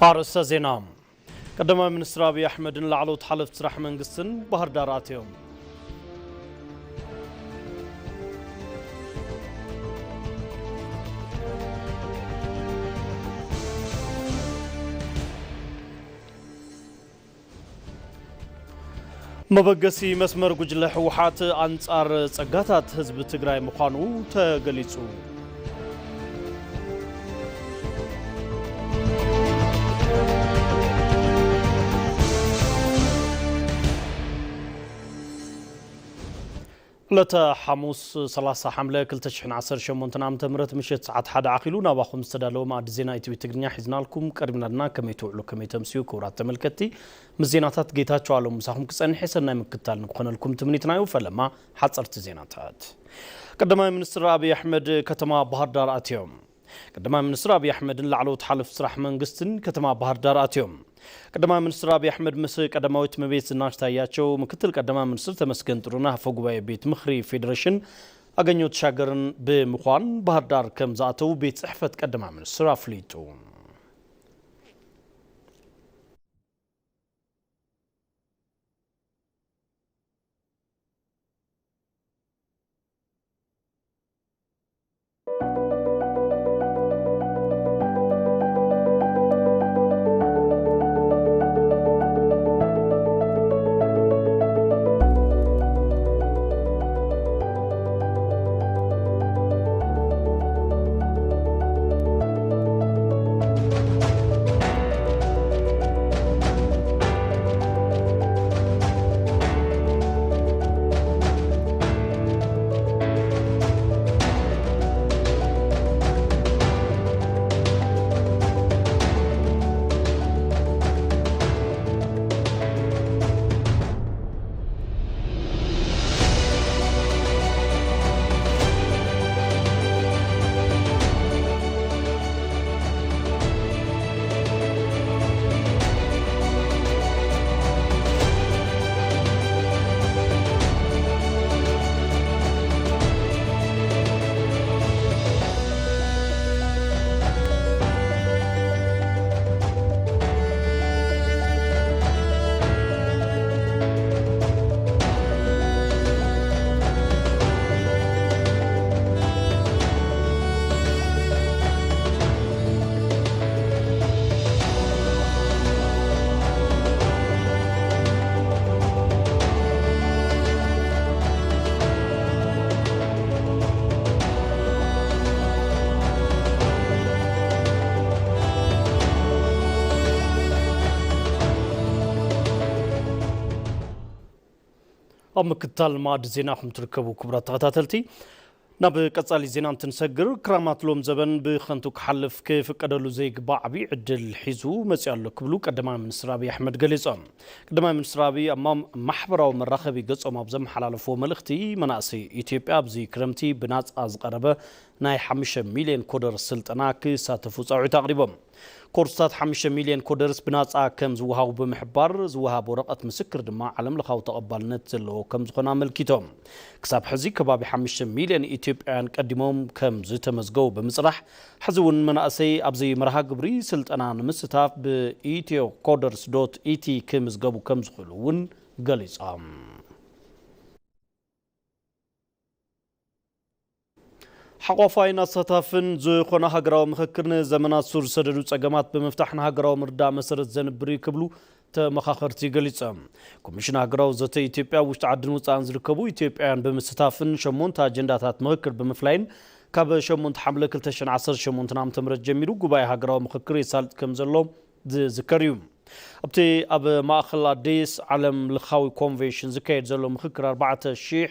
ኣርእስተ ዜና። ቀዳማይ ሚኒስትር ኣብይ ኣሕመድን ላዕለዎት ሓለፍቲ ስራሕ መንግስትን ባህር ዳር ኣትዮም። መበገሲ መስመር ጉጅለ ህወሓት ኣንጻር ጸጋታት ህዝቢ ትግራይ ምዃኑ ተገሊጹ። ዕለተ ሓሙስ ሰላሳ ሓምለ ክልተ ሽሕን ዓሰርተ ሸሞንተን ዓመተ ምህረት ምሸት ሰዓት ሓደ ዓኺሉ ናባኹም ዝተዳለወ መኣዲ ዜና ኢትዮ ትግርኛ ሒዝናልኩም ቀሪብና ኣለና። ከመይ ትውዕሉ፣ ከመይ ተምስዩ ክቡራት ተመልከትቲ? ምስ ዜናታት ጌታቸው ኣሎም ምሳኹም ክጸንሕ ሰናይ ምክትታል ንክኾነልኩም ትምኒትና እዩ። ፈለማ ሓጸርቲ ዜናታት። ቀዳማይ ሚኒስትር ኣብይ ኣሕመድ ከተማ ባህር ዳር ኣትዮም። ቀዳማይ ሚኒስትር ኣብይ ኣሕመድን ላዕለዎት ሓለፍቲ ስራሕ መንግስትን ከተማ ባህር ዳር ኣትዮም። ቀዳማይ ሚኒስትር ኣብይ ኣሕመድ ምስ ቀዳማዊት እመቤት ዝናሽ ታያቸው፣ ምክትል ቀዳማይ ሚኒስትር ተመስገን ጥሩነህ፣ ኣፈ ጉባኤ ቤት ምኽሪ ፌዴሬሽን ኣገኘሁ ተሻገርን ብምዃን ባህር ዳር ከም ዝኣተዉ ቤት ጽሕፈት ቀዳማይ ሚኒስትር ኣፍሊጡ። ኣብ ምክትታል ማዕዲ ዜና ኹም ትርከቡ ክቡራት ተኸታተልቲ፣ ናብ ቀጻሊ ዜና እንትንሰግር፣ ክራማት ሎም ዘበን ብኸንቱ ክሓልፍ ክፍቀደሉ ዘይግባእ ዓብዪ ዕድል ሒዙ መጺኡ ኣሎ ክብሉ ቀዳማይ ሚኒስትር ኣብይ ኣሕመድ ገሊጾም። ቀዳማይ ሚኒስትር ኣብይ ኣብ ማም-፣ ማሕበራዊ መራኸቢ ገጾም ኣብ ዘመሓላለፍዎ መልእኽቲ፣ መናእሰይ ኢትዮጵያ ኣብዚ ክረምቲ ብናጻ ዝቐረበ ናይ ሓሙሽተ ሚልዮን ኮደር ስልጠና ክሳተፉ ጻውዒት ኣቕሪቦም። ኮርስታት ሓሙሽተ ሚልዮን ኮደርስ ብናጻ ከም ዝወሃቡ ብምሕባር፣ ዝወሃብ ወረቐት ምስክር ድማ ዓለም ለኻዊ ተቐባልነት ዘለዎ ከም ዝኾነ ኣመልኪቶም። ክሳብ ሕዚ ከባቢ ሓሙሽተ ሚልዮን ኢትዮጵያውያን ቀዲሞም ከም ዝተመዝገቡ ብምጽራሕ፣ ሕዚ እውን መናእሰይ ኣብዚ መርሃ ግብሪ ስልጠና ንምስታፍ ብኢትዮ ኮደርስ ዶት ኢቲ ክምዝገቡ ከም ዝኽእሉ እውን ገሊጾም። ሓቋፋይን ኣሳታፍን ዝኾነ ሃገራዊ ምኽክር ንዘመናት ሱር ዝሰደዱ ጸገማት ብምፍታሕ ንሃገራዊ ምርዳእ መሰረት ዘንብር እዩ ክብሉ ተመኻኸርቲ ገሊጾም። ኮሚሽን ሃገራዊ ዘተ ኢትዮጵያ ኣብ ውሽጢ ዓድን ውጻእን ዝርከቡ ኢትዮጵያውያን ብምስታፍን ሸሞንተ ኣጀንዳታት ምኽክር ብምፍላይን ካብ ሸሞንተ ሓምለ ክልተ ሽሕን ዓሰርተ ሸሞንተን ዓመተ ምህረት ጀሚሩ ጉባኤ ሃገራዊ ምኽክር የሳልጥ ከም ዘሎ ዝዝከር እዩ። ኣብቲ ኣብ ማእኸል ኣዲስ ዓለም ለኻዊ ኮንቬንሽን ዝካየድ ዘሎ ምኽክር ኣርባዕተ ሺሕ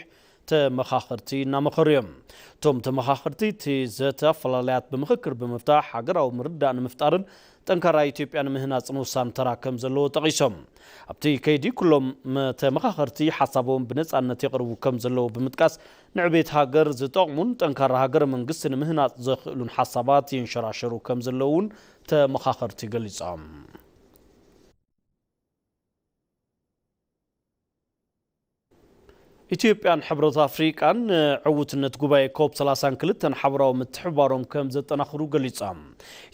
ተመኻኸርቲ እናመኸሩ እዮም። እቶም ተመኻኸርቲ እቲ ዘተ ኣፈላላያት ብምኽክር ብምፍታሕ ሃገራዊ ምርዳእ ንምፍጣርን ጠንካራ ኢትዮጵያ ንምህናፅን ወሳኒ ተራ ከም ዘለዎ ጠቒሶም። ኣብቲ ከይዲ ኩሎም መ-፣ ተመኻኸርቲ ሓሳቦም ብነፃነት የቕርቡ ከም ዘለዉ ብምጥቃስ ንዕቤት ሃገር ዝጠቕሙን ጠንካራ ሃገረ መንግስቲ ንምህናፅ ዘኽእሉን ሓሳባት ይንሸራሸሩ ከም ዘለዉ እውን ተመኻኸርቲ ገሊጾም። ኢትዮጵያን ሕብረት ኣፍሪቃን ዕውትነት ጉባኤ ኮፕ ሰላሳን ክልተን ሓበራዊ ምትሕብባሮም ከም ዘጠናኽሩ ገሊጾም።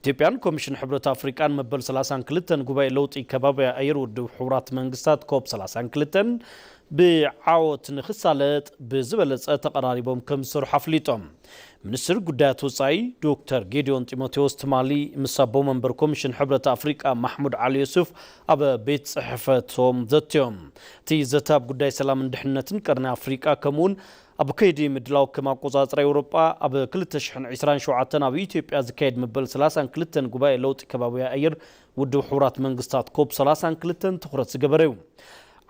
ኢትዮጵያን ኮሚሽን ሕብረት ኣፍሪቃን መበል ሰላሳን ክልተን ጉባኤ ለውጢ ከባቢ ኣየር ውድብ ሕቡራት መንግስታት ኮፕ ሰላሳን ክልተን ብዓወት ንኽሳለጥ ብዝበለጸ ተቐራሪቦም ከም ዝሰርሑ ኣፍሊጦም። ሚኒስትር ጉዳያት ወጻኢ ዶክተር ጌዲዮን ጢሞቴዎስ ትማሊ ምስ ኣቦ መንበር ኮሚሽን ሕብረት ኣፍሪቃ ማሕሙድ ዓሊ ዩሱፍ ኣብ ቤት ጽሕፈቶም ዘትዮም። እቲ ዘተ ኣብ ጉዳይ ሰላምን ድሕነትን ቀርኒ ኣፍሪቃ ከምኡውን ኣብ ከይዲ ምድላው ከም ኣቆጻጽራ ኤውሮጳ ኣብ ክልተ ሽሕን ዕስራን ሸውዓተን ኣብ ኢትዮጵያ ዝካየድ መበል ሰላሳን ክልተን ጉባኤ ለውጢ ከባቢ ኣየር ውድብ ሕቡራት መንግስታት ኮፕ ሰላሳን ክልተን ትኹረት ዝገበረ እዩ።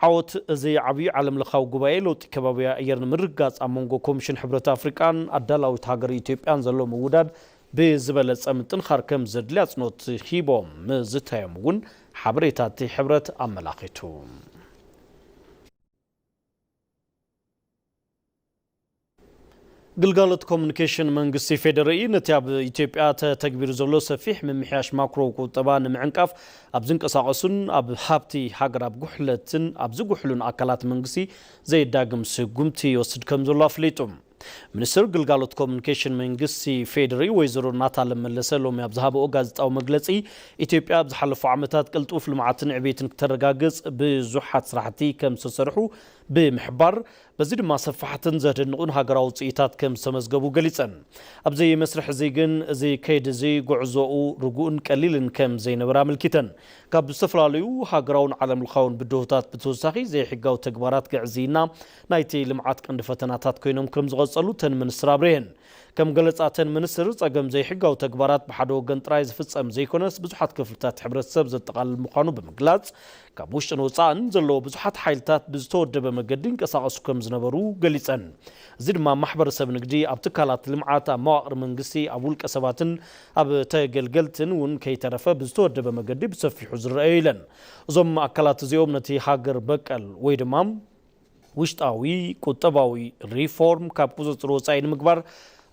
ዓወት እዚ ዓብዪ ዓለም ለኻዊ ጉባኤ ለውጢ ከባቢ ኣየር ንምርግጋጽ ኣብ መንጎ ኮሚሽን ሕብረት ኣፍሪቃን ኣዳላዊት ሃገር ኢትዮጵያን ዘሎ ምውዳድ ብዝበለጸ ምጥንኻር ከም ዘድሊ ኣጽንኦት ሂቦም ምዝታዮም እውን ሓበሬታ እቲ ሕብረት ኣመላኺቱ። ግልጋሎት ኮሙኒኬሽን መንግስቲ ፌዴሪኢ ነቲ ኣብ ኢትዮጵያ ተተግቢሩ ዘሎ ሰፊሕ ምምሕያሽ ማክሮ ቁጠባ ንምዕንቃፍ ኣብ ዝንቀሳቐሱን ኣብ ሃብቲ ሃገር ኣብ ጉሕለትን ኣብ ዝጉሕሉን ኣካላት መንግስቲ ዘየዳግም ስጉምቲ ይወስድ ከም ዘሎ ኣፍሊጡ። ሚኒስትር ግልጋሎት ኮሙኒኬሽን መንግስቲ ፌዴሪ ወይዘሮ ናታለም መለሰ ሎሚ ኣብ ዝሃበኦ ጋዜጣዊ መግለጺ፣ ኢትዮጵያ ኣብ ዝሓለፉ ዓመታት ቅልጡፍ ልምዓትን ዕቤትን ክተረጋግጽ ብዙሓት ስራሕቲ ከም ዝተሰርሑ ብምሕባር፣ በዚ ድማ ሰፋሕትን ዘደንቑን ሃገራዊ ውፅኢታት ከም ዝተመዝገቡ ገሊፀን። ኣብዚ መስርሕ እዚ ግን እዚ ከይዲ እዚ ጉዕዞኡ ርጉእን ቀሊልን ከም ዘይነበረ ኣመልኪተን። ካብ ዝተፈላለዩ ሃገራውን ዓለም ለኻውን ብድሆታት ብተወሳኺ ዘይሕጋዊ ተግባራት ግዕዝይና ናይቲ ልምዓት ቀንዲ ፈተናታት ኮይኖም ከም ዝቐጸሉ እተን ሚኒስትር ኣብሪሀን። ከም ገለጻ እተን ሚኒስትር፣ ጸገም ዘይሕጋዊ ተግባራት ብሓደ ወገን ጥራይ ዝፍጸም ዘይኮነስ ብዙሓት ክፍልታት ሕብረተሰብ ዘጠቓልል ምዃኑ ብምግላጽ፣ ካብ ውሽጥን ወጻእን ዘለዉ ብዙሓት ሓይልታት ብዝተወደበ መገዲ ይንቀሳቐሱ ከም ዝነበሩ ገሊጸን። እዚ ድማ ኣብ ማሕበረሰብ ንግዲ፣ ኣብ ትካላት ልምዓት፣ ኣብ መዋቕር መንግስቲ፣ ኣብ ውልቀ ሰባትን ኣብ ተገልገልትን እውን ከይተረፈ ብዝተወደበ መገዲ ብሰፊሑ ዝረኣዩ ኢለን። እዞም ኣካላት እዚኦም ነቲ ሃገር በቀል ወይ ድማ ውሽጣዊ ቁጠባዊ ሪፎርም ካብ ቁፅፅር ወፃኢ ንምግባር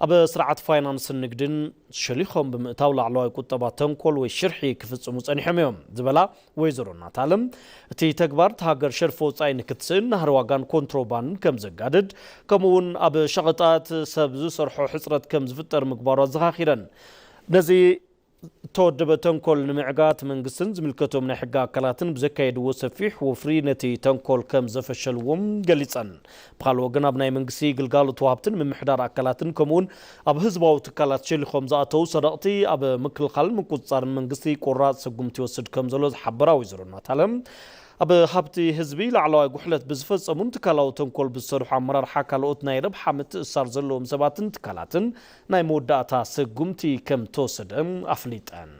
ኣብ ስርዓት ፋይናንስን ንግድን ሸሊኾም ብምእታው ላዕለዋይ ቁጠባ ተንኮል ወይ ሽርሒ ክፍፅሙ ፀኒሖም እዮም ዝበላ ወይዘሮ ናታለም፣ እቲ ተግባር እቲ ሃገር ሸርፊ ወፃኢ ንክትስእን ናህሪ ዋጋን ኮንትሮባንድን ከም ዘጋድድ ከምኡ እውን ኣብ ሸቐጣት ሰብ ዝሰርሖ ሕፅረት ከም ዝፍጠር ምግባሩ ኣዘኻኺረን። ነዚ እተወደበ ተንኮል ንምዕጋት መንግስትን ዝምልከቶም ናይ ሕጊ ኣካላትን ብዘካየድዎ ሰፊሕ ወፍሪ ነቲ ተንኮል ከም ዘፈሸልዎም ገሊጸን። ብኻልእ ወገን ኣብ ናይ መንግስቲ ግልጋሎት ወሃብትን ምምሕዳር ኣካላትን ከምኡውን ኣብ ህዝባዊ ትካላት ሸሊኾም ዝኣተዉ ሰረቕቲ ኣብ ምክልኻልን ምቁጽጻርን መንግስቲ ቆራጽ ስጉምቲ ይወስድ ከም ዘሎ ዝሓበራ ወይዘሮ ናታለም፣ ኣብ ሃብቲ ህዝቢ ላዕለዋይ ጉሕለት ብዝፈጸሙን ትካላዊ ተንኮል ብዝሰርሑ ኣመራርሓ ካልኦት ናይ ረብሓ ምትእስሳር ዘለዎም ሰባትን ትካላትን ናይ መወዳእታ ስጉምቲ ከም ተወሰደ ኣፍሊጠን።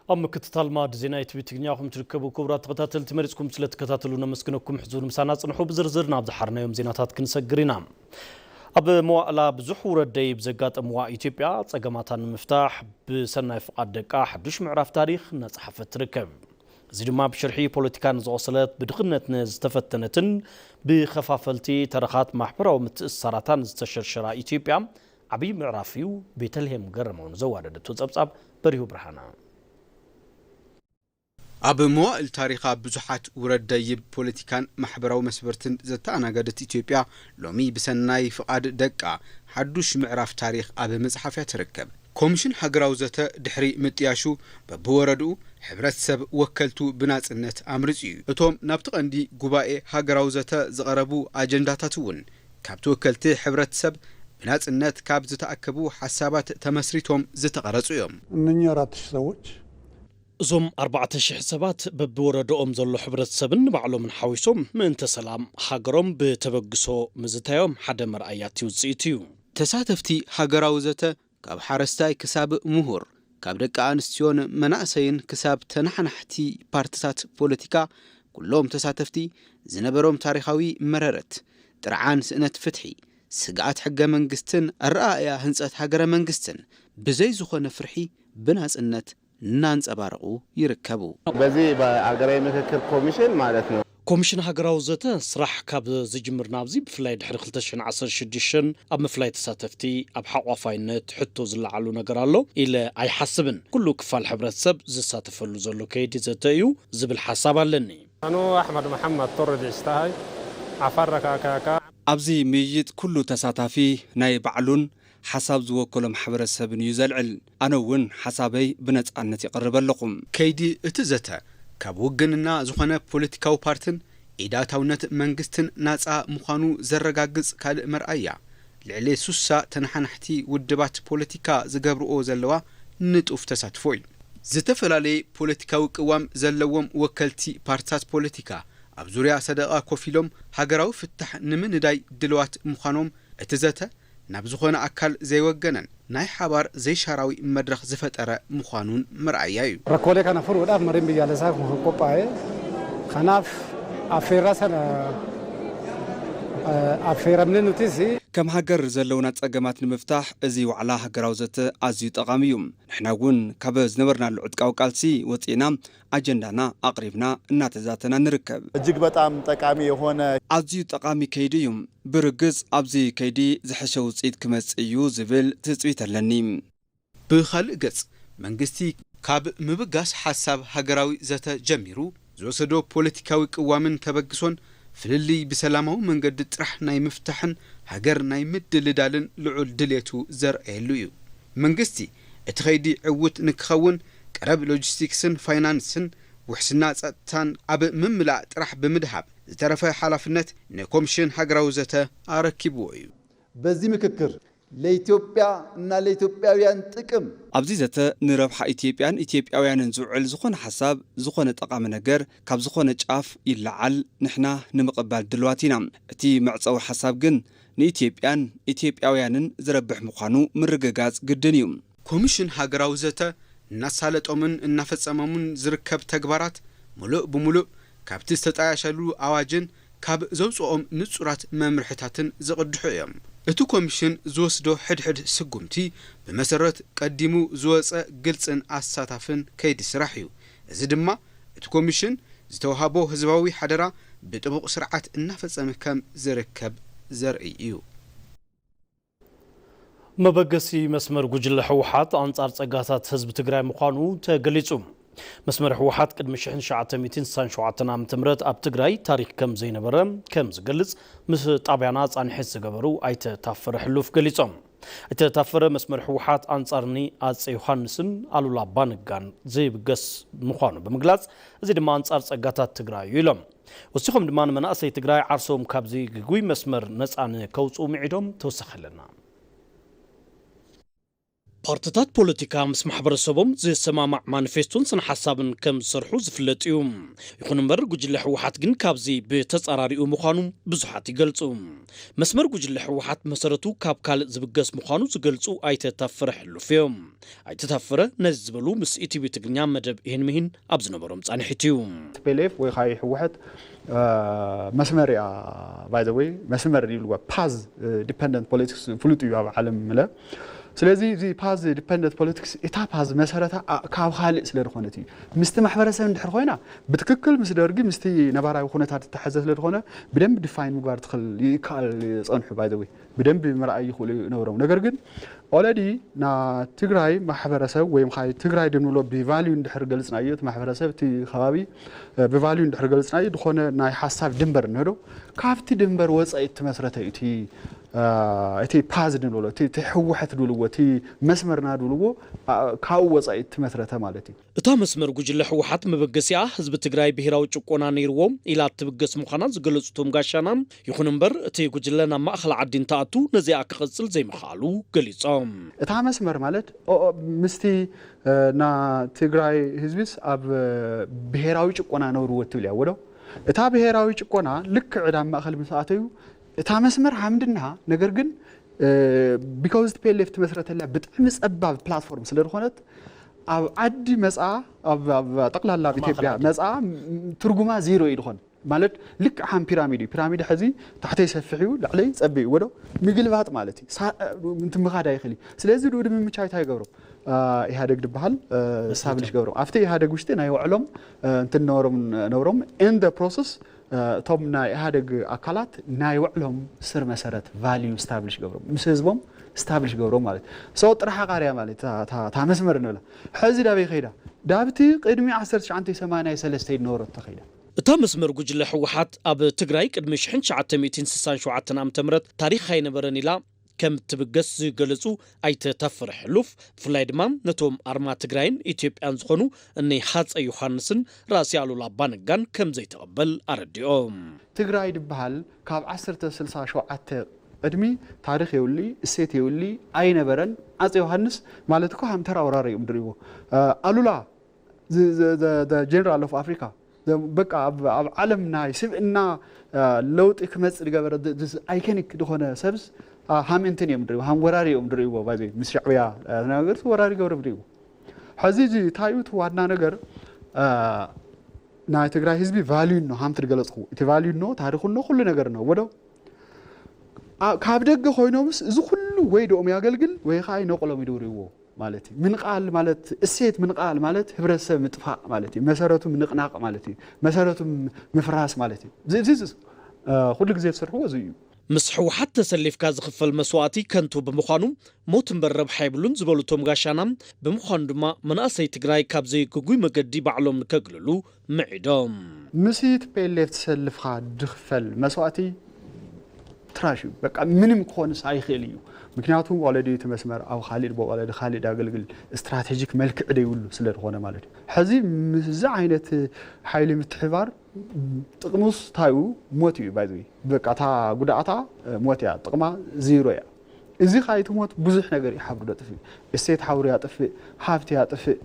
ኣብ ምክትታል ማዕድ ዜና ኢቲቪ ትግርኛ ኢኹም ትርከቡ። ክቡራት ተኸታተልቲ፣ መሪጽኩም ስለ ትከታተሉ ነመስግነኩም። ሕዚ እውን ምሳና ጽንሑ። ብዝርዝር ናብ ዝሓርናዮም ዜናታት ክንሰግር ኢና። ኣብ መዋእላ ብዙሕ ውረድ ደይብ ዘጋጠምዋ ኢትዮጵያ፣ ጸገማታ ንምፍታሕ ብሰናይ ፍቓድ ደቃ ሓዱሽ ምዕራፍ ታሪኽ እናጸሓፈት ትርከብ። እዚ ድማ ብሽርሒ ፖለቲካ ንዝቖሰለት፣ ብድኽነት ንዝተፈተነትን ብኸፋፈልቲ ተረኻት ማሕበራዊ ምትእስሳራታን ዝተሸርሸራ ኢትዮጵያ ዓብዪ ምዕራፍ እዩ። ቤተልሔም ገረመውን ዘዋደደቶ ጸብጻብ በሪሁ ብርሃና። ኣብ መዋእል ታሪኻ ብዙሓት ውረድ ደይብ ፖለቲካን ማሕበራዊ መስበርትን ዘተኣናገደት ኢትዮጵያ፣ ሎሚ ብሰናይ ፍቓድ ደቃ ሓዱሽ ምዕራፍ ታሪኽ ኣብ ምጽሓፍያ ትርከብ። ኮሚሽን ሃገራዊ ዘተ ድሕሪ ምጥያሹ፣ በብወረድኡ ሕብረተሰብ ወከልቱ ብናጽነት ኣምሪጹ እዩ። እቶም ናብቲ ቀንዲ ጉባኤ ሃገራዊ ዘተ ዝቐረቡ ኣጀንዳታት እውን፣ ካብቲ ወከልቲ ሕብረተሰብ ብናጽነት ካብ ዝተኣከቡ ሓሳባት ተመስሪቶም ዝተቐረጹ እዮም። እነኚህ አራት ሺህ ሰዎች እዞም ኣርባዕተ ሽሕ ሰባት በብወረዳኦም ዘሎ ሕብረተሰብን ንባዕሎምን ሓዊሶም ምእንተ ሰላም ሃገሮም ብተበግሶ ምዝታዮም ሓደ መርኣያ እቲ ውጽኢት እዩ። ተሳተፍቲ ሃገራዊ ዘተ፣ ካብ ሓረስታይ ክሳብ ምሁር፣ ካብ ደቂ ኣንስትዮን መናእሰይን ክሳብ ተናሓናሕቲ ፓርትታት ፖለቲካ፣ ኩሎም ተሳተፍቲ ዝነበሮም ታሪኻዊ መረረት፣ ጥርዓን ስእነት ፍትሒ፣ ስግኣት ሕገ መንግስትን ኣረኣእያ ህንጸት ሃገረ መንግስትን ብዘይ ዝኾነ ፍርሒ ብናጽነት እናንጸባረቑ ይርከቡ። በዚህ በአገራዊ ምክክር ኮሚሽን ማለት ነው። ኮሚሽን ሃገራዊ ዘተ ስራሕ ካብ ዝጅምር ናብዚ፣ ብፍላይ ድሕሪ ክልተ ሽሕን ዓሰርተ ሽዱሽተን ኣብ ምፍላይ ተሳተፍቲ ኣብ ሓቋፋይነት ሕቶ ዝለዓሉ ነገር ኣሎ ኢለ ኣይሓስብን። ኩሉ ክፋል ሕብረተሰብ ዝሳተፈሉ ዘሎ ከይዲ ዘተ እዩ ዝብል ሓሳብ ኣለኒ። ኣኑ ኣሕመድ መሓመድ ቶረድ ሽታሃይ ዓፋር ረካካካ ኣብዚ ምይይጥ ኩሉ ተሳታፊ ናይ ባዕሉን ሓሳብ ዝወከሎ ማሕበረሰብን እዩ ዘልዕል። ኣነ እውን ሓሳበይ ብነጻነት ይቕርብ ኣለኹ። ከይዲ እቲ ዘተ፣ ካብ ውግንና ዝኾነ ፖለቲካዊ ፓርትን ኢዳታውነት መንግስትን ናጻ ምዃኑ ዘረጋግጽ ካልእ መርኣያ፣ ልዕሊ ሱሳ ተነሓናሕቲ ውድባት ፖለቲካ ዝገብርኦ ዘለዋ ንጡፍ ተሳትፎ እዩ። ዝተፈላለየ ፖለቲካዊ ቅዋም ዘለዎም ወከልቲ ፓርትታት ፖለቲካ፣ ኣብ ዙርያ ሰደቓ ኮፍ ኢሎም ሃገራዊ ፍታሕ ንምንዳይ ድልዋት ምዃኖም፣ እቲ ዘተ ናብ ዝኾነ ኣካል ዘይወገነን ናይ ሓባር ዘይሻራዊ መድረኽ ዝፈጠረ ምዃኑን መርኣያ እዩ። Rakkoolee kana furuudhaaf mariin biyyaalessaa kun kan qophaa'e. Kanaaf affeerraa sana affeeramne nutis. ከም ሃገር ዘለውና ጸገማት ንምፍታሕ እዚ ዋዕላ ሃገራዊ ዘተ ኣዝዩ ጠቓሚ እዩ። ንሕና እውን ካብ ዝነበርናሉ ዕጥቃዊ ቃልሲ ወጺእና ኣጀንዳና ኣቕሪብና እናተዛተና ንርከብ። እጅግ በጣም ጠቃሚ የሆነ ኣዝዩ ጠቓሚ ከይዲ እዩ። ብርግጽ ኣብዚ ከይዲ ዝሐሸ ውጽኢት ክመጽእ እዩ ዝብል ትጽቢት ኣለኒ። ብኻልእ ገጽ፣ መንግስቲ ካብ ምብጋስ ሓሳብ ሃገራዊ ዘተ ጀሚሩ ዝወሰዶ ፖለቲካዊ ቅዋምን ተበግሶን፣ ፍልልይ ብሰላማዊ መንገዲ ጥራሕ ናይ ምፍታሕን ሃገር ናይ ምድልዳልን ልዑል ድሌቱ ዘርኣየሉ እዩ። መንግስቲ እቲ ኸይዲ ዕዉት ንክኸውን፣ ቀረብ ሎጂስቲክስን ፋይናንስን ውሕስና ጸጥታን ኣብ ምምላእ ጥራሕ ብምድሃብ፣ ዝተረፈ ሓላፍነት ንኮምሽን ሃገራዊ ዘተ ኣረኪብዎ እዩ። በዚህ ምክክር ለኢትዮጵያ እና ለኢትዮጵያውያን ጥቅም ኣብዚ ዘተ ንረብሓ ኢትዮጵያን ኢትዮጵያውያንን ዝውዕል ዝኾነ ሓሳብ፣ ዝኾነ ጠቓሚ ነገር ካብ ዝኾነ ጫፍ ይለዓል፣ ንሕና ንምቕባል ድልዋት ኢና። እቲ መዕጸዊ ሓሳብ ግን ንኢትዮጵያን ኢትዮጵያውያንን ዝረብሕ ምዃኑ ምርግጋጽ ግድን እዩ። ኮሚሽን ሃገራዊ ዘተ እናሳለጦምን እናፈጸሞምን ዝርከብ ተግባራት፣ ምሉእ ብምሉእ ካብቲ ዝተጣየሸሉ ኣዋጅን ካብ ዘውጽኦም ንጹራት መምርሕታትን ዝቕድሑ እዮም። እቲ ኮሚሽን ዝወስዶ ሕድሕድ ስጉምቲ፣ ብመሰረት ቀዲሙ ዝወጸ ግልጽን ኣሳታፍን ከይዲ ስራሕ እዩ። እዚ ድማ እቲ ኮሚሽን ዝተዋህቦ ህዝባዊ ሓደራ ብጥቡቕ ስርዓት እናፈጸመ ከም ዝርከብ ዘርኢ እዩ። መበገሲ መስመር ጉጅለ ህወሓት ኣንጻር ጸጋታት ህዝቢ ትግራይ ምዃኑ ተገሊጹ። መስመር ህወሓት ቅድሚ ሽሕን ትሽዓተ ሚእትን ስሳን ሸውዓተን ዓመተ ምህረት ኣብ ትግራይ ታሪኽ ከም ዘይነበረ ከም ዝገልጽ ምስ ጣብያና ጻንሒት ዝገበሩ ኣይተ ታፈረ ሕሉፍ ገሊጾም። ኣይተ ታፈረ፣ መስመር ህወሓት ኣንጻርኒ ኣጼ ዮሃንስን ኣሉላ ኣባነጋን ዘይብገስ ምዃኑ ብምግላጽ፣ እዚ ድማ ኣንጻር ጸጋታት ትግራይ እዩ ኢሎም። ወሲኾም ድማ ንመናእሰይ ትግራይ ዓርሶም ካብዚ ግጉይ መስመር ነጻ ንከውጽኡ ምዒዶም። ተወሳኺ ኣለና። ፓርትታት ፖለቲካ ምስ ማሕበረሰቦም ዝሰማማዕ ማኒፌስቶን ስነ ሓሳብን ከም ዝሰርሑ ዝፍለጥ እዩ። ይኹን እምበር፣ ጉጅለ ህወሓት ግን ካብዚ ብተጻራሪኡ ምዃኑ ብዙሓት ይገልጹ። መስመር ጉጅለ ህወሓት መሰረቱ ካብ ካልእ ዝብገስ ምዃኑ ዝገልጹ ኣይተ ታፈረ ሕሉፍ እዮም። ኣይተ ታፈረ ነዚ ዝበሉ ምስ ኢቲቪ ትግርኛ መደብ ይህን ምሂን ኣብ ዝነበሮም ጻንሒት እዩ። ቲፒኤልኤፍ ወይ ከዓ ህወሓት መስመር እያ። ባይ ዘ ወይ መስመር ይብልዋ። ፓዝ ዲፐንደንት ፖለቲክስ ፍሉጥ እዩ ኣብ ዓለም ምለ። ስለዚ እዚ ፓዝ ዲፐንደንት ፖለቲክስ እታ ፓዝ መሰረታ ካብ ካልእ ስለ ዝኾነት እዩ። ምስቲ ማሕበረሰብ እንድሕር ኮይና ብትክክል ምስ ደርጊ ምስቲ ነባራዊ ኩነታት ዝተሓዘ ስለ ዝኾነ ብደንብ ዲፋይን ምግባር ትኽእል ይከኣል። ጸንሑ ባይ ዘ ወይ ብደንብ ምርኣይ ይኽእሉ ነበሮም። ነገር ግን ኦለዲ ና ትግራይ ማሕበረሰብ ወይም ካይ ትግራይ ድንብሎ ብቫልዩ እንድሕር ገልጽናዮ እቲ ማሕበረሰብ እቲ ከባቢ ብቫልዩ እንድሕር ገልጽናዮ ዝኾነ ናይ ሓሳብ ድንበር እንዶ ካብቲ ድንበር ወፃኢ እትመስረተ እዩ እቲ እቲ ፓዝ ድንብሎ እቲ ህወሓት ድብልዎ እቲ መስመርና ድብልዎ ካብኡ ወፃኢ እትመስረተ ማለት እዩ። እታ መስመር ጉጅለ ህወሓት መበገሲኣ ህዝቢ ትግራይ ብሄራዊ ጭቆና ነይርዎ ኢላ እትብገስ ምዃና ዝገለጹ እቶም ጋሻና፣ ይኹን እምበር እቲ ጉጅለ ናብ ማእኸል ዓዲ እንትኣቱ ነዚኣ ክቕጽል ዘይምኽኣሉ ገሊጾም። እታ መስመር ማለት ምስቲ ና ትግራይ ህዝቢስ ኣብ ብሄራዊ ጭቆና ነውርዎ ትብል እያ ወዶ እታ ብሄራዊ ጭቆና ልክዕ ዕዳ ማእኸል ምስ ኣተዩ እታ መስመር ሃምድና ነገር ግን ቢካውዝ ቲፒኤልኤፍ ትመስረተላ ብጣዕሚ ፀባብ ፕላትፎርም ስለ ዝኾነት ኣብ ዓዲ መፃ ኣብ ጠቅላላ ኣብ ኢትዮጵያ መፃ ትርጉማ ዜሮ እዩ ዝኾን ማለት ልክዕ ሓም ፒራሚድ እዩ። ፒራሚድ ሕዚ ታሕተይ ሰፊሕ እዩ፣ ላዕለይ ፀቢ እዩ ወዶ ምግልባጥ ማለት እዩ። ምንት ምኻድ ኣይኽእል እዩ። ስለዚ ድኡ ድምምቻ እንታይ ይገብሮ ኢህኣደግ ድበሃል ስታብሊሽ ገብሮም ኣብቲ ኢህኣደግ ውሽጢ ናይ ውዕሎም እንትን ነበሮም ነበሮም in the process እቶም ናይ ኢህኣደግ ኣካላት ናይ ውዕሎም ስር መሰረት ቫልዩ ስታብሊሽ ገብሮም ምስ ህዝቦም ስታብሊሽ ገብሮም ማለት ሰው ጥራሕ ቃርያ ማለት እታ መስመር ንብላ ሕዚ ዳበይ ከይዳ ዳብቲ ቅድሚ ዓሰርተ ትሽዓተ ሰማንያ ሰለስተ ዝነበረቶ ከይዳ እታ መስመር ጉጅለ ህወሓት ኣብ ትግራይ ቅድሚ ሽሕን ትሽዓተ ሚእትን ስሳን ሸውዓተን ዓመተ ምህረት ታሪኽ ኣይነበረን ኢላ ከም እትብገስ ዝገለጹ ኣይተ ታፈረ ሕሉፍ፣ ብፍላይ ድማ ነቶም ኣርማ ትግራይን ኢትዮጵያን ዝኾኑ እኒ ሃፀይ ዮሃንስን ራእሲ ኣሉላ ኣባነጋን ከም ዘይትቕበል ኣረዲኦም። ትግራይ ድበሃል ካብ ዓሰርተ ስልሳ ሸውዓተ ቅድሚ ታሪኽ የብሉይ፣ እሴት የብሉይ፣ ኣይነበረን። ኣፀይ ዮሃንስ ማለት እኮ ሃምተራ ወራሪ እዮም ድሪዎ ኣሉላ ጀነራል ኦፍ ኣፍሪካ በቃ ኣብ ዓለም ናይ ስብእና ለውጢ ክመፅእ ዝገበረ ኣይኮኒክ ዝኾነ ሰብስ ሃም እንትን እዮም ድሪዎ ሃም ወራሪ እዮም ድሪዎ ባይዘ ምስ ሻዕብያ ነገር ወራሪ ገብረ ድሪዎ ሕዚ እዚ እንታይ እዩ እቲ ዋና ነገር ናይ ትግራይ ህዝቢ ቫልዩ ኖ ሃምቲ ዝገለፅኩ እቲ ቫልዩ ኖ ታሪኹ ኖ ኩሉ ነገር ኖ ወዶ ካብ ደገ ኮይኖምስ እዚ ኩሉ ወይ ደኦም ያገልግል ወይ ከዓ ይነቅሎም ይድውርዎ ማለት እዩ። ምንቃል ማለት እሴት ምንቃል ማለት ህብረተሰብ ምጥፋእ ማለት እዩ። መሰረቱ ምንቅናቅ ማለት እዩ። መሰረቱ ምፍራስ ማለት እዩ። እዚ ኩሉ ግዜ ዝሰርሕዎ እዚ እዩ። ምስ ህወሓት ተሰሊፍካ ዝኽፈል መስዋእቲ ከንቱ ብምዃኑ ሞት እምበር ረብሓ የብሉን ዝበሉ እቶም ጋሻና፣ ብምዃኑ ድማ መናእሰይ ትግራይ ካብዚ ግጉይ መገዲ ባዕሎም ንከግልሉ ምዒዶም። ምስ ቲ ፒ ኤል ኤፍ ተሰልፍካ ድኽፈል መስዋእቲ ትራሽ እዩ። በቃ ምንም ክኾንስ ኣይኽእል እዩ። ምክንያቱ ኦለዲ እቲ መስመር ኣብ ካሊእ ኦለዲ ካሊእ ዳገልግል ስትራቴጂክ መልክዕ ደይብሉ ስለ ዝኾነ ማለት እዩ። ሕዚ ምስዚ ዓይነት ሓይሊ ምትሕባር ጥቕሙስ እንታይ እዩ? ሞት እዩ። ባይ በቃ እታ ጉድኣታ ሞት እያ፣ ጥቕማ ዚሮ እያ። እዚ ካይቲ ሞት ብዙሕ ነገር እዩ ሓብሩ ደጥፍእ። እሴት ሓብሩ ያጥፍእ፣ ሃብቲ ያጥፍእ፣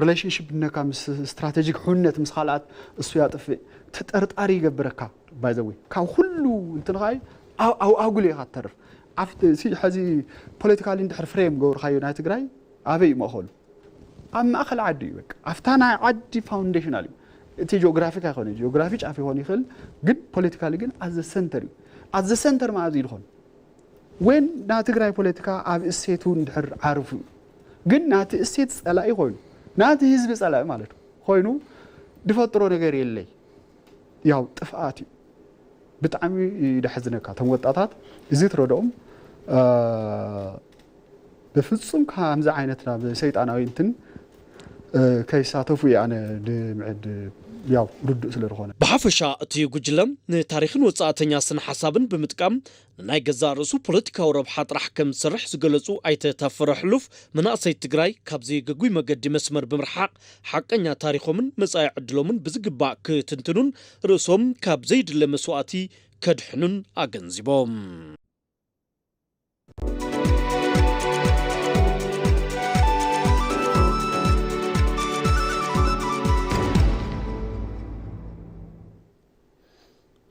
ሪሌሽንሽፕ ነካ ምስ ስትራቴጂክ ሕውነት ምስ ካልኣት እሱ ያጥፍእ፣ ተጠርጣሪ ይገብረካ። ባይ ዘ ወይ ካብ ኩሉ እንትን ኸዓ ኣብ ኣጉል ኢኻ ትተርፍ። ኣብቲ ሕዚ ፖለቲካሊ እንድሕር ፍሬም ገብርካዮ ናይ ትግራይ ኣበይ እዩ ማእኸሉ? ኣብ ማእኸል ዓዲ እዩ በቃ ኣብታ ናይ ዓዲ ፋውንዴሽናል እዩ። እቲ ጂኦግራፊክ ኣይኮነ ጂኦግራፊ ጫፍ ይኾን ይኽእል ግን ፖለቲካሊ ግን ኣዘ ሰንተር እዩ። ኣዘ ሰንተር ማኣዚ ይድኾን ወን ናይ ትግራይ ፖለቲካ ኣብ እሴቱ እንድሕር ዓርፉ እዩ ግን ናቲ እሴት ፀላኢ ኮይኑ ናቲ ህዝቢ ፀላኢ ማለት ኮይኑ ድፈጥሮ ነገር የለይ። ያው ጥፍኣት እዩ። ብጣዕሚ እዩ ደሕዝነካ። እቶም ወጣታት እዚ ትረድኦም ብፍፁም ከምዚ ዓይነት ናብ ሰይጣናዊ እንትን ከይሳተፉ እየ ኣነ ድምዕድ ያው ርዱእ ስለ ዝኾነ። ብሓፈሻ እቲ ጉጅለ ንታሪኽን ወፃእተኛ ስነ ሓሳብን ብምጥቃም ንናይ ገዛእ ርእሱ ፖለቲካዊ ረብሓ ጥራሕ ከም ዝሰርሕ ዝገለፁ ኣይተ ታፈረ ሕሉፍ፣ መናእሰይ ትግራይ ካብዚ ግጉይ መገዲ መስመር ብምርሓቕ ሓቀኛ ታሪኾምን መጻኢ ዕድሎምን ብዝግባእ ክትንትኑን ርእሶም ካብ ዘይድለ መስዋእቲ ከድሕኑን ኣገንዚቦም።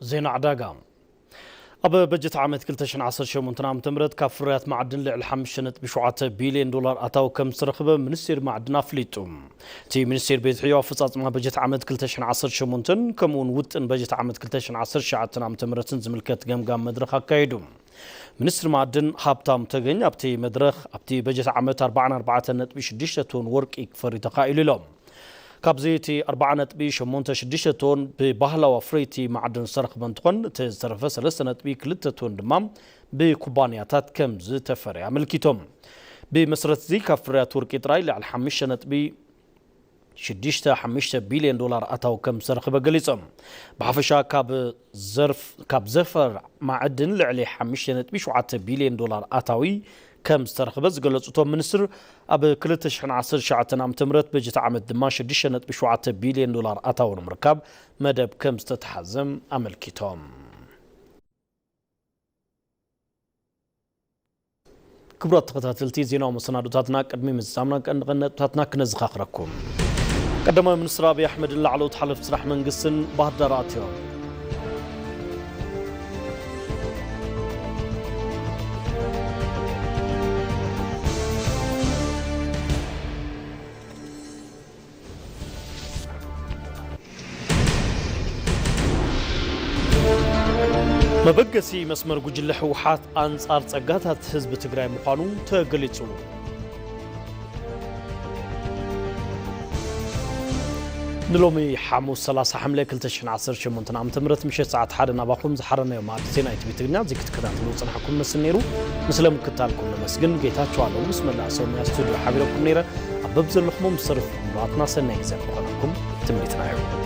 ዜና ዕዳጋ። ኣብ በጀት ዓመት ክልተ ሽሕን ዓሰርተ ሸሞንተን ዓመተ ምህረት ካብ ፍርያት ማዕድን ልዕሊ ሓሙሽተ ነጥቢ ሸውዓተ ቢልዮን ዶላር ኣታዊ ከም ዝተረኽበ ሚኒስቴር ማዕድን ኣፍሊጡ። እቲ ሚኒስቴር ቤት ሕዮ ኣፈጻጽማ በጀት ዓመት ክልተ ሽሕን ዓሰርተ ሸሞንተን ከምኡውን ውጥን በጀት ዓመት ክልተ ሽሕን ዓሰርተ ትሽዓተን ዓመተ ምህረትን ዝምልከት ገምጋም መድረኽ ኣካይዱ። ሚኒስትር ማዕድን ሃብታም ተገኝ ኣብቲ መድረኽ ኣብቲ በጀት ዓመት ኣርባዓን ኣርባዕተን ነጥቢ ሽዱሽተ ቶን ወርቂ ክፈሪ ተኻኢሉ ኢሎም። ካብዚ እቲ ኣርባዓ ነጥቢ ሸሞንተ ሽዱሽተ ቶን ብባህላዊ ኣፍረይቲ ማዕድን ዝተረኽበ እንትኾን፣ እቲ ዝተረፈ ሰለስተ ነጥቢ ክልተ ቶን ድማ ብኩባንያታት ከም ዝተፈረየ ኣመልኪቶም። ብመሰረት እዚ ካብ ፍርያት ወርቂ ጥራይ ልዕሊ ሓሙሽተ ነጥቢ ሽዱሽተ ሓሙሽተ ቢልዮን ዶላር ኣታዊ ከም ዝተረኽበ ገሊጾም። ብሓፈሻ ካብ ዘርፍ-፣ ካብ ዘፈር ማዕድን ልዕሊ ሓሙሽተ ነጥቢ ሸውዓተ ቢልዮን ዶላር ኣታዊ ከም ዝተረኽበ ዝገለጹ እቶም ሚኒስትር፣ ኣብ ክልተ ሽሕን ዓሰርተ ትሽዓተን ዓመተ ምህረት በጀት ዓመት ድማ ሽዱሽተ ነጥቢ ሸውዓተ ቢልዮን ዶላር ኣታዊ ንምርካብ መደብ ከም ዝተተሓዘ ኣመልኪቶም። ክቡራት ተኸታተልቲ ዜናዊ መሰናዶታትና፣ ቅድሚ ምዝዛምና ቀንዲ ቀንዲ ነጥብታትና ክነዘኻኽረኩም። ቀዳማይ ሚኒስትር ኣብይ ኣሕመድን ላዕለዎት ሓለፍቲ ስራሕ መንግስትን ባህር ዳር ኣትዮም። መበገሲ መስመር ጉጅለ ህወሓት ኣንጻር ጸጋታት ህዝቢ ትግራይ ምዃኑ ተገሊጹ። ንሎሚ ሓሙስ ሰላሳ ሓምለ ክልተ ሽሕን ዓሰርተ ሸሞንተን ዓመተ ምህረት ምሸት ሰዓት ሓደ ናባኹም ዝሓረናዮ መኣዲ ዜና ኢቲቪ ትግርኛ እዚ ክትከታተሉ ዝጸናሕኩም መስል ነይሩ። ንስለ ምክትታልኩም ነመስግን። ጌታቸው ኣለሙ ምስ መላእ ሰብ ሙያ ስቱድዮ ሓቢረኩም ነይረ። ኣብ በብዘለኹሞ ምስ ተረፉ ምሉኣትና ሰናይ ግዜ ንክኾነልኩም ትምኒትና እዩ።